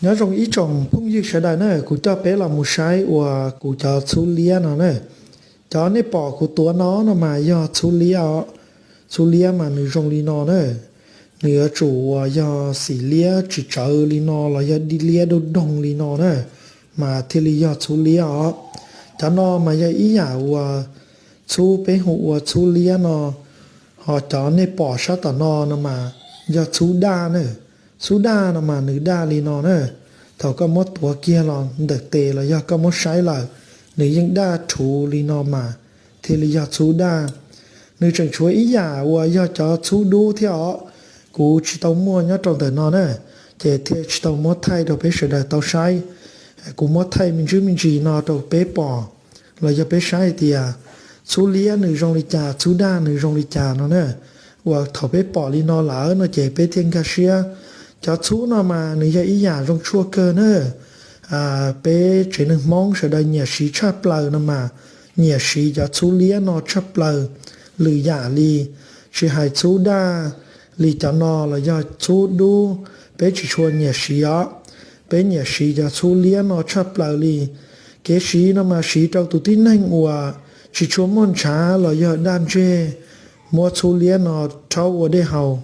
Nyob zoo ib tsoom phooj ywg sawv daws na, kuv coj peb los mus saib uas kuv cov txhub liab no na. Cov nej pom kuv tuav no no mas yog txhub liab os. Txhub liab mas nws zoo li no na. Nws yuav tsum uas yog xim liab tsis tsawv li no los yog liab doog doog li no na, mas thiaj li yog txhub liab os. Cov no mas yog ib yam uas txhub peb hu ua txhub liab no, ho cov nej pom sab tom no no mas yog txhub daj na. Txhub daj no mas nws daj li no na. Thaum koj muab tuav kiag los ntawm tes los yog koj muab saib lawm, nws yeej daj rhuv li no mas thiaj li yog txhub daj. Nws tseem tshuav ib yam uas yog cov txhub dub thiab os, kuv tsis tau muaj nyob rau ntawm no na, ces thiaj tsis tau muab thaij rau peb sawv daws tau saib. Kuv muab thaij me ntsis me ntsis no rau peb pom los yog peb saib hais tias txhub liab nws zoo li cas, txhub daj nws zoo li cas no na. Uas thaum peb pom li no lawm no ces peb thiaj nkag siab. Cov txhub no mas nws yog ib yam zoo tshuaj kawg na. Peb tsev neeg Hmoob sawv daws nyiam siv tshaj plaws no mas, nyiam siv cov txhub liab no tshaj plaws lwm yam li. Tsis hais txhub daj li cov no los yog txhub dub, peb tsis tshua nyiam siv os. Peb nyiam siv cov txhub liab no tshaj plaws li. Kev siv no mas siv rau tus tib neeg uas tsis tshua muaj ntshav los yog daj ntseg, muab txhub liab no rhaub ua dej haus.